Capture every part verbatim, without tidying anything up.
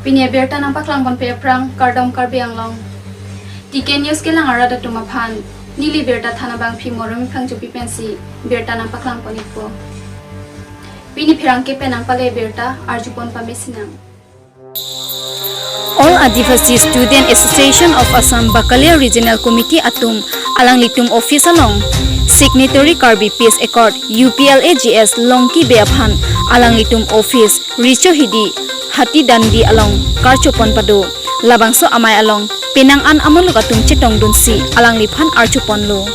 Pini abirta nangpaklang ponpe aphrang kardom Karbi Anglong. T K News kelang arat atum aphan neli birta than abangpi Moremi Phangchopi pensi birta nangpaklang pon-ikpo. Pini pherangke pen nangpale birta arjupon pamesinang. All Adivasi Student Association of Assam Bakalia Regional Committee atum alanglitum office along Signatory Karbi Peace Accord, U P L A G S Longki Bey aphan alanglitum office Richo Hidi, Hathidandi along karchopon pado. Labangso amei along penang an amuluk atum chetongdunsi alangliphan archoponlo.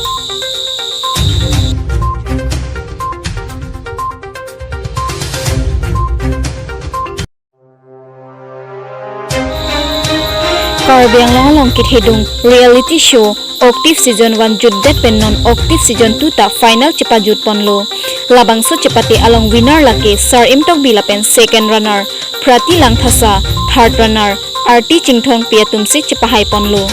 Karbi Anglong along kethedung reality show Octave Season one jutdet pen non Octave Season two ta final chepajutponlo. Labangso chepate along winner lake Sar Imtokbi lapen second runner Prati Langthasa, third runner Arti Chingthongpi atumsi chepahaiponlo.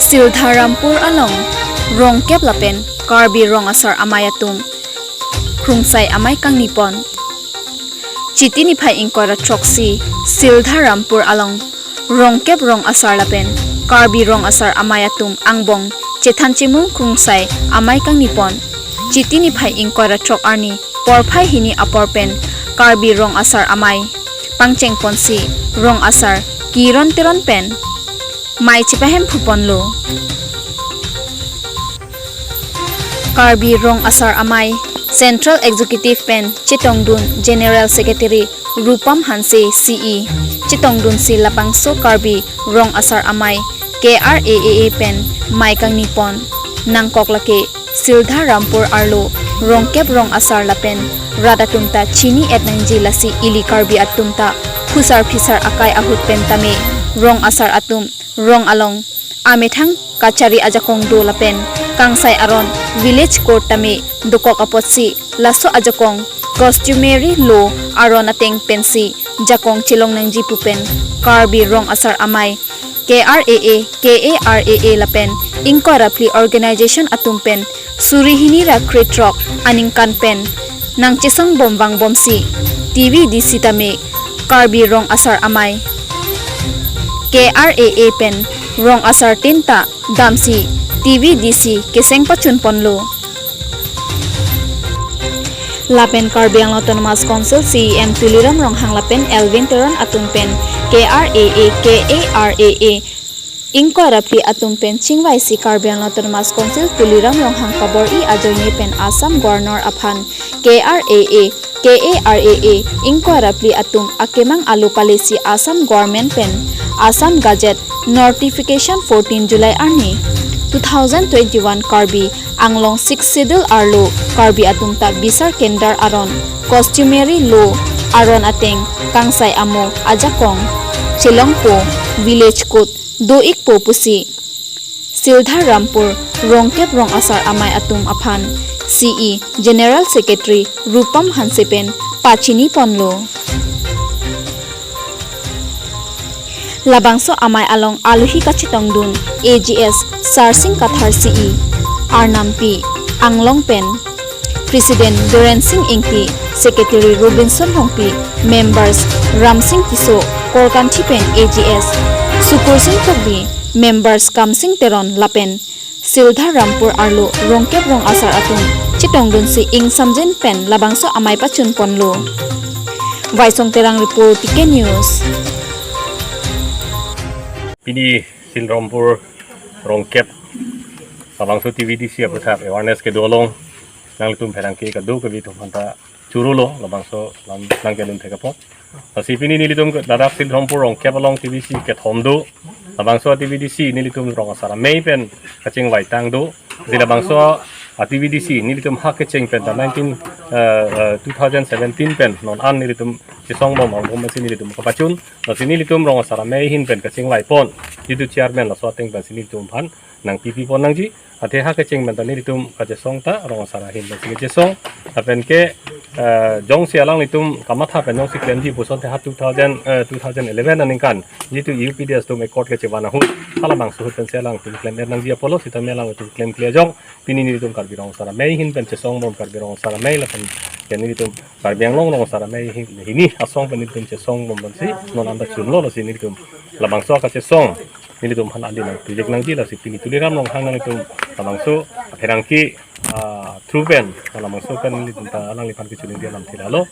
Sildharampur along rongkep lapen Karbi Rong Asar Amei atum Krungsai Amei kangnipon. Chiti niphai ingkoi ra throksi Sildharampur along rongkep rong asar lapen Karbi Rong Asar Amei atum angbong chethan chemung Krungsai Amei kangnipon. Chiti niphai ingkoi ra throk arni porphai hini apor pen Karbi Rong Asar Amei pangchengponsi rong asar kiron teron pen mei chepahemphunponlo. Karbi Rong Asar Amei Central Executive pen chetongdun General Secretary Rupam Hanse C E chetongdunsi labangso Karbi Rong Asar Amei K R A A A pen mei kangnipon. Nangkok lake Sildharampur arlo rongkep rong asar lapen rat atum ta chini-et nangji, lasi ili Karbi atum ta phusar phisar akai ahut pen tame rong asar atum rong along amethang kachari ajakong do lapen kangsai aron village court tame dokok apotsi laso ajakong customary law aron ateng pensi jakong chelong nangji pu pen Karbi Rong Asar Amei K R A A, K A R A A lapen ingkoi ra phli organization atum pen suri hini ra krethrok aningkan pen nangchesongbom vangbomsi T V D C tame Karbi Rong Asar Amei K R A A pen rong asar tin ta damsi T V D C keseng pachunponlo. Lapen Karbi Anglong Autonomous Council C E M Tuliram Ronghang lapen Elwin Teron atum pen K R A A, K A R A A ingkoi ra phli atum pen chingvaisi Karbi Anglong Autonomous Council Tuliram Ronghang pabor-i ajoine pen Assam Governor aphan K R A A, K A R A A ingkoi ra phli atum akemang alo palesi Assam Government pen Assam Gazette Notification fourteen July arni two thousand twenty-one Karbi Anglong Sixth Schedule arlo Karbi atum ta bisar kendar aron customary law aron ateng kangsai amo ajakong chelongpo, village court do-ikpo pusi Sildharampur rongkep rong asar amei atum aphan C E General Secretary Rupam Hanse pen pachiniponlo. Labangso amei along alohi kachetongdun A G S Sarsing Kathar, C E Arnampi Anglong pen President Biren Sing Ingti, Secretary Robinson Rongpi, members Ramsing Tisso, Korkanthi pen A G S Sukursing Tokbi, members Kamsing Teron lapen Sildharampur arlo rongkep rong asar atum chetongdunsi ingsamjin pen labangso amei pachunponlo. Vaisong Terang report, T K News. Pini Sildharampur rongkep labangso T V D C aputhak awareness kedo along nanglitum pherangke kadokave atum aphanta chorolo, labangso lam nangkelun thek apot. Lasi pini nelitum ke ladak Sildharampur rongkep along T V C kethom do. Labangso T V D C nelitum rong asar amei pen kachingvaitang do. Lasi labangso a T V D C nelitum ha kecheng pen ta nineteen, eh, eh, two thousand seventeen pen non an nelitum chesongbom angbom si nelitum kapachun. Lasi nelitum rong asar amei ahin pen kachingvaipon. Jitu chairman laso ateng pensi nelitum aphan nangpipi pon nangji. Athe ha kecheng pen ta nelitum kachesong ta rong asar ahin pensi kachesong. Lapen ke, eh, jongsi alanglitum kamatha pen jongsi klemji puson te ha two thousand, eh, two thousand eleven aningkan jitu U P D S atum accord kechevan ahut, halabangso ahut pensi alangtum klem-et nangji apotlo sitame alangtum klemkle ajok pini nelitum Karbi Rong Asar Amei ahin pen chesong bom, Karbi Rong Asar Amei lapen ke nelitum Karbi Anglong Rong Asar Amei ahin, hini asong pen nelitum chesong bom pensi non anta chunlo, lasi nelitum labangso akachesong nelitum aphan adim nangpijek nangji, lasi pini Tuliram Ronghang nanglitum labangso apherangke, ah, through pen, labangso pen nelitum ta alangliphan kachiningri alam thilalo.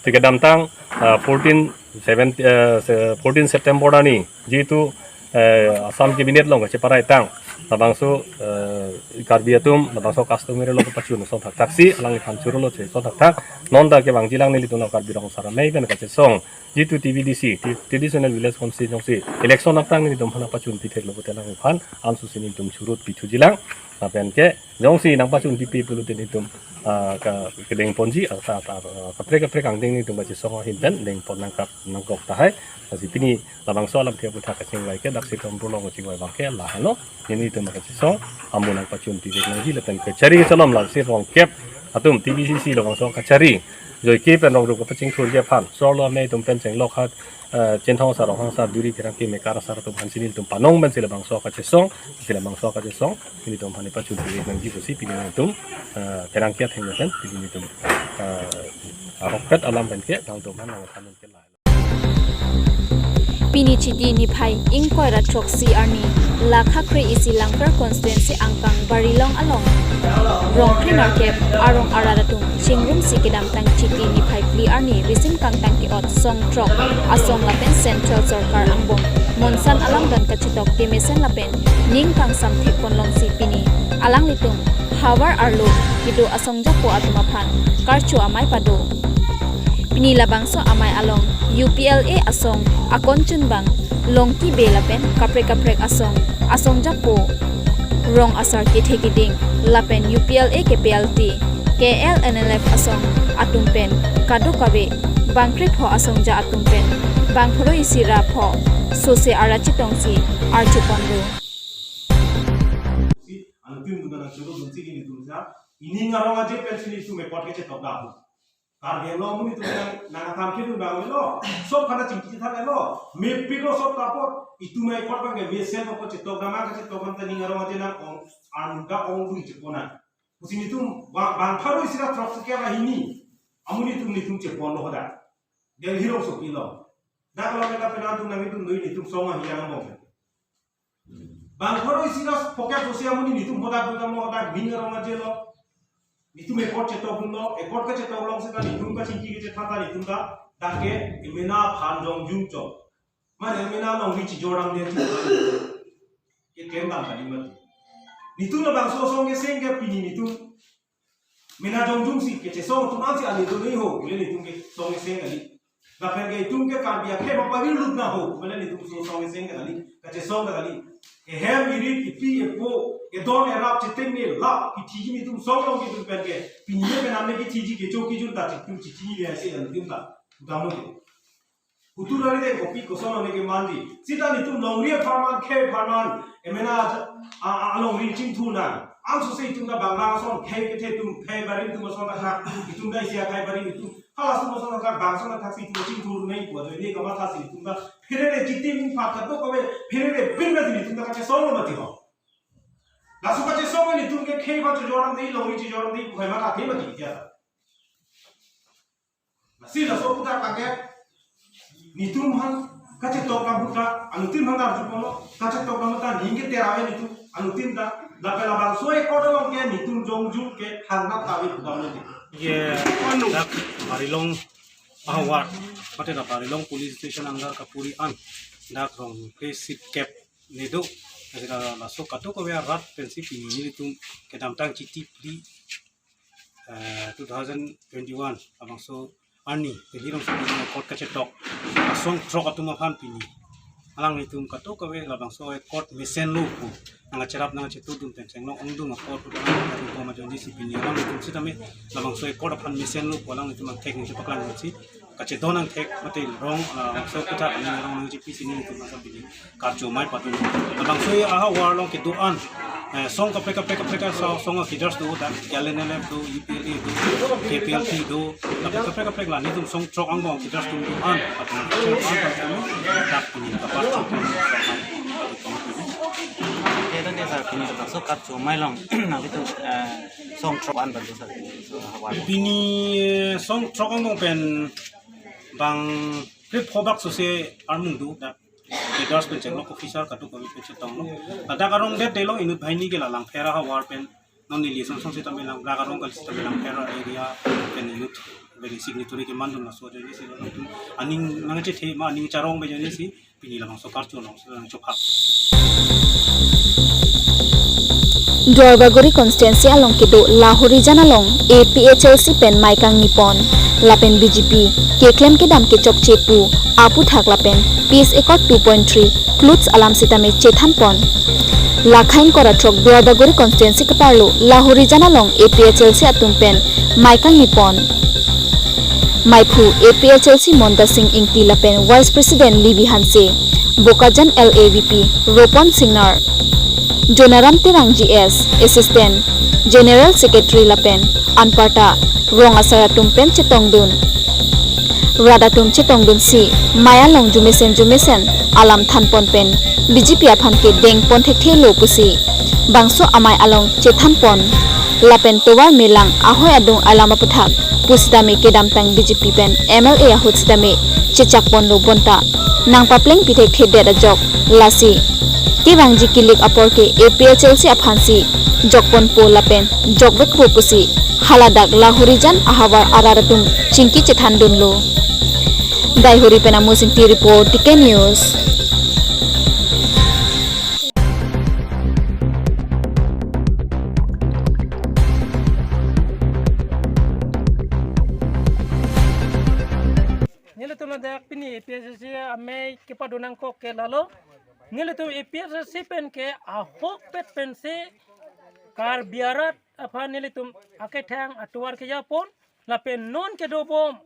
Te kedamtang, ah, fourteen, seven, eh, se-, fourteen September arni jitu, eh, Assam Cabinet along kacheparai tang labangso, eh, Karbi atum labangso customary law kepachun ason thakthaksi alangliphan churolo che ason thakthak. Non ta kevangjilang nelitum la Karbi Rong Asar Amei pen kachesong jitu T V D C, T-, Traditional Village Council jongsi election aphrang nelitum aphan pachun pitheklo pute alangliphan ansusi nelitum churut pithujilang. Lapen ke jongsi nangpachun pipe pulote nelitum, ah, ka, kedeng ponji, ah, ta, ta, ah, kaprek kaprek angdeng nelitum kachesong ahin pen dengpon nangkok nangkok tahai. Lasi pini labangso alamthe aputhak kachingvai ke daksi tom rulong kachingvai abang ke lahelo. Nelitum kachesong amu nangpachun pijek nangji lapen kachari kachelom lasi rongkep atum T V D C labangso kachari joike pen rong ru kapachingthurji aphan Sorlo Amei atum pen chenglok hat, eh, Chinthong Asar, Ronghang Asar, Duri Pherangke, Mekar Asar atum aphan si nelitum panong pensi labangso akachesong, si labangso akachesong nelitum aphan pachun pijek nangji pusi pini nangtum, eh, pherangke atheng pen pini nelitum, eh, arokpet alam pen ke nangtum aphan nangthan pen ke lahai. Pini Chiti niphai ingkoi ra throksi arni, Lakha kre isi Langpher constituency angkang Barilong along rong kre nerkep arong arat atum chingrumsi kedamtang Chiti niphai phli arni risim kangtang ke-ot song throk asong lapen Central Sorkar angbong monsan alamdon kachetok kemesen lapen ning kangsam thekponlongsi pini alanglitum havar arlo kedo asong japo atum aphan karcho amei pado. Pini labangso amei along U P L A asong akon chunbang Longki Bey lapen kaprek kaprek asong, asong japo, rong asar kethe keding lapen U P L A K P L T, K L N L F asong atum pen kadokave bang krepho asongja atum pen bang pharo isi ra pho sose arat chetongsi archupon do. Si, anuttin dukan ang suruh dunsi gini dun sa. Ining arong aje pensi nelitum accord kechetok dam. Karbi Anglong amonit atum nang, nang akam kedun bang lo. Sob aphan chingki than lo. Mepik lo sob ta apot. Itum accord abang ke mesen apot chetok dam, kachetok dam ta ining arong aje nang ong, ang ta ongdung chepona. Pusi nelitum bang, bang pharo isi ra throksi kep ra hini amonit atum nelitum cheponlo hadak Delhi rongsopi along. Dak along ke ta penang atum nanglitum noi nelitum song ahi angbong. Bang pharo isi ra phokep sose amonit nelitum hadak dun dam lo, hadak ining arong aje lo. Nelitum accord chetok dun lo, accord kechetok along seta nelitum kachingki kachethan ta nelitum ta dak ke emena aphan jongjum chot. Mane emena alongri chijor damde chot. Keklem dam kali mati. Nelitum labangso asong keseng ke pini nelitum mena jongjumsi kechesong atum ansi ani do nai ho, pule nelitum kesong keseng kali. Lapen ke itum ke Karbi akhei ma pagir lut na ho, pule nelitum so song keseng kali, kachesong kali. Ehem irit ipi epo, edon erap cheteng ne lap, kithiji nelitum song along kedun pen ke, pini ne pen amne kithiji kecho kejun ta chitum chichini le ase nelitum ta. Damo ke. Kutu nari de kopi koson ne kemandi. Sita nelitum longri apharman, khei apharman, emena a, a, a longri chingthur nang. Ansose itum ta banglang ason, khei kethe atum, khei barim atum ason ta khak. Itum ta isi akhei barim itum. Hala atum ason ta khak, bang ason ta khak si itum chingthur nai pu. Ado ini kamatha si itum ta pherere chitim phat kadokave, pherere bin na si itum ta kachesong lo mati ho. Laso kachesong nelitum ke khei ba chojor damde, longri chojor damde, pu hai matha the mati kya. Lasi laso aputhak ke nelitum aphan kachetok dam ahut ta, anuttin aphan arjuponlo, kachetok dam ahut ta ning ke terave nelitum, anuttin ta, lapen labangso accord along ke nelitum jongjum ke hangnat ta ave pu dam nelitum. Ye, dak Barilong ahavar, mate dak Barilong police station under kapuri an, dak rong kre isi kep ne do, dak laso kadokave arat pensi pini nelitum kedamtang Chiti phli eh, two thousand twenty-one labangso arni, Delhi rongsopi along accord kachetok asong throk atum aphan pini alanglitum kadokave labangso accord mesenlo pu nangkacherap nangkachetudun pen chenglok ongdung apot pu alanglitum poma jongjisi pini alanglitum sitame labangso accord aphan mesenlo pu alanglitum angthek nangchepaklang nangsi kachedon angthek mate rong, ah, so kutha ani rong nangji pisi nelitum asap pini karcho mai patun. Labangso ahavar along kedo-an, eh, song kaprek kaprek kaprek asong, song akidars do, dak L N L F do, U P L A do, K P L P do, kaprek kaprek kaprek la nelitum song throk angbong kidars do-an patun. Dak pini kapar Kedo ne sir, pini labangso karcho mai along nanglitum, eh, song throk an bang sir. So, havar. Pini, eh, song throk angbong pen bang krip phobak sose armung do, dak kidars pen chenglok officer kadokave pen chetonglo. Ladak arong det delo inut banghini ke la Langpher ahavar pen non neli song song sitame lang, rak arong kali sitame Langpher area pen inut very signatory keman dun laso ajoine si lo nangtum aning nangchethe ma aning charong ajoine si pini labangso karcho along si nangchopha. Duarbagori constituency along kedo Lahorijan along A P H L C pen mai kangni pon lapen B J P keklem kedam kechokche pu aputhak lapen Peace Accord two point three clothes alam sitame chethan pon. Lakha ingkoi ra throk Duarbagori constituency keparlo Lahorijan along A P H L C atum pen mai kangni pon. Maiphu A P H L C Monda Singh Ingti lapen Vice President Livi Hanse, Bokajan L A V P Ropon Singnar, Jonaram Terang G S, Assistant General Secretary lapen anparta rong asar atum pen chetongdun. Rat atum chetongdun si mai along jumesen jumesen alam than pon pen B J P aphan ke deng pon thekthelo pusi bangso amai along chethan pon. Lapen tovar melang ahoi adung alam aputhak pusitame kedamtang B J P pen M L A ahut sitame chechak ponlo bonta nangpapleng pi thekthedet ajok lasi kevangji kilik apor ke A P H L C aphansi jok ponpo lapen jokvekpo pusi haladak Lahorijan ahavar arat atum chingki chethandunlo. Daihori pen Amos Ingti report, T K News. Nelitum ladak pini A P H L C amei kepadun nangkok ke lalo. Nelitum A P H L C pen ke ahokpet pensi Karbi arat aphan nelitum akethang atovar kejapon lapen non kedobom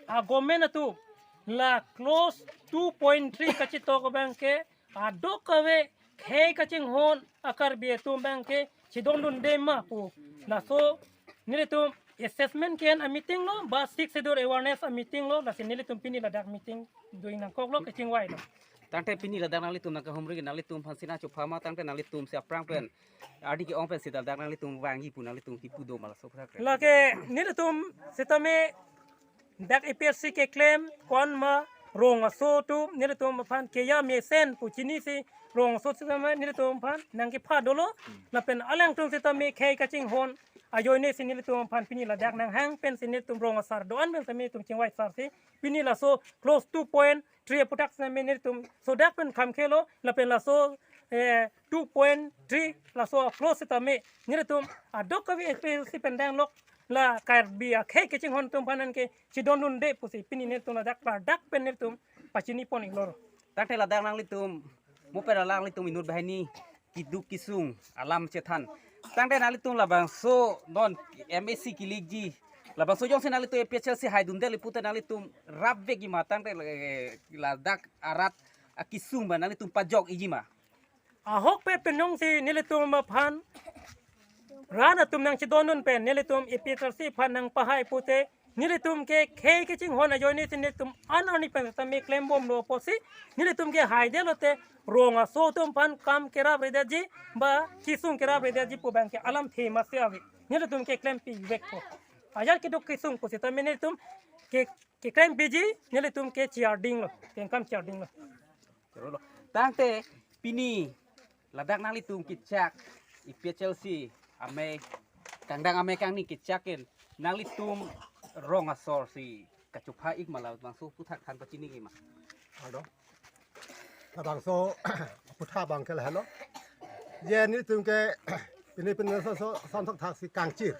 agomen atum la clause two point three kachetok abang ke adokave khei kachinghon a-Karbi atum abang ke chedondunde ma pu. Laso nelitum assessment ke-en a-meeting lo, ba Sixth Schedule awareness a-meeting lo, lasi nelitum pini ladak meeting dun nangkoklo, kachingvailo. Tangte pini ladak nanglitum nangkahumri nanglitum aphansi nangchopha ma, tangte nanglitum si aphrang pen ardi ke-ong pensi ladak nanglitum vangji pu nanglitum kipu do ma laso aputhak. Lake nelitum sitame dak A P H L C keklem ko-an ma rong aso atum nelitum aphan keya mesen pu chinisi rong aso sitame nelitum aphan nangkepha dolo. Lapen alangtum sitame khei kachinghon ajoine si nelitum aphan pini ladak nanghang pensi nelitum rong asar do-an pen sitame nelitum chingvai sar si pini laso clause two point three aputhak sitame nelitum sodak pen kham khelo lapen laso, eh, two point three laso clause sitame nelitum adokave A P H L C pen danglok la Karbi akhei kachinghon atum aphan ke chedondunde pusi pini nelitum ladak ladak pen nelitum pachini pon-iklo. Tangte ladak nanglitum mo pen nanglitum inut banghini keduk kesung alam chethan. Tangte nanglitum labangso non M A C kilikji, labangso jongsi nanglitum A P H L C haidunde le pute nanglitum rapvekji ma, tangte, eh, ladak arat akesung abang nanglitum pajokji ma? Ahokpet pen jongsi nelitum aphan rat atum nangchedondun pen nelitum A P H L C aphan nangpahai pute nelitum ke khei kachinghon ajoine si nelitum an arni pen sitame klembomlo apotsi nelitum ke haidetlote rong aso atum aphan kam kerapredetji ba kesung kerapredetji pu abang ke alamthe masi ave. Nelitum ke klempivekpo. Ajat keduk kesung pusitame nelitum ke, keklempiji, nelitum ke chiyardinglo, kengkam chiyardinglo. Choro lo. Tangte pini ladak nanglitum kechak A P H L C amei kangdang amei kangni kechak pen nanglitum rong asor si kachopha-ik ma, labangso aputhak than pachini-ik ma? Ado. Labangso aputhak abang ke lahelo. Je nelitum ke pini pini so so son thakthak si kangchir.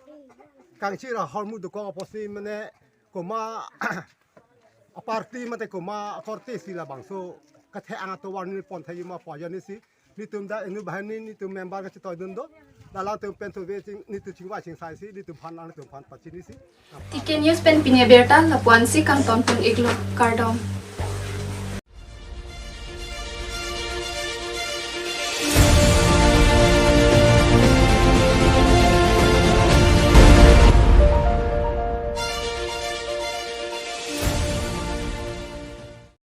Kangchir ahormu dokok apotsi mane komat a-party mate komat a-korte si labangso kethe-ang atovar neli pon thekji ma pu ajoine si nelitum dak inut banghini nelitum member kachetoidun do. Alangtum pen tove ching, nelitum chingvai chingsaisi, nelitumphan, nanglitumphan pachinisi. T K News pen pini abirta lapu-ansi kangton pon-iklo, kardom.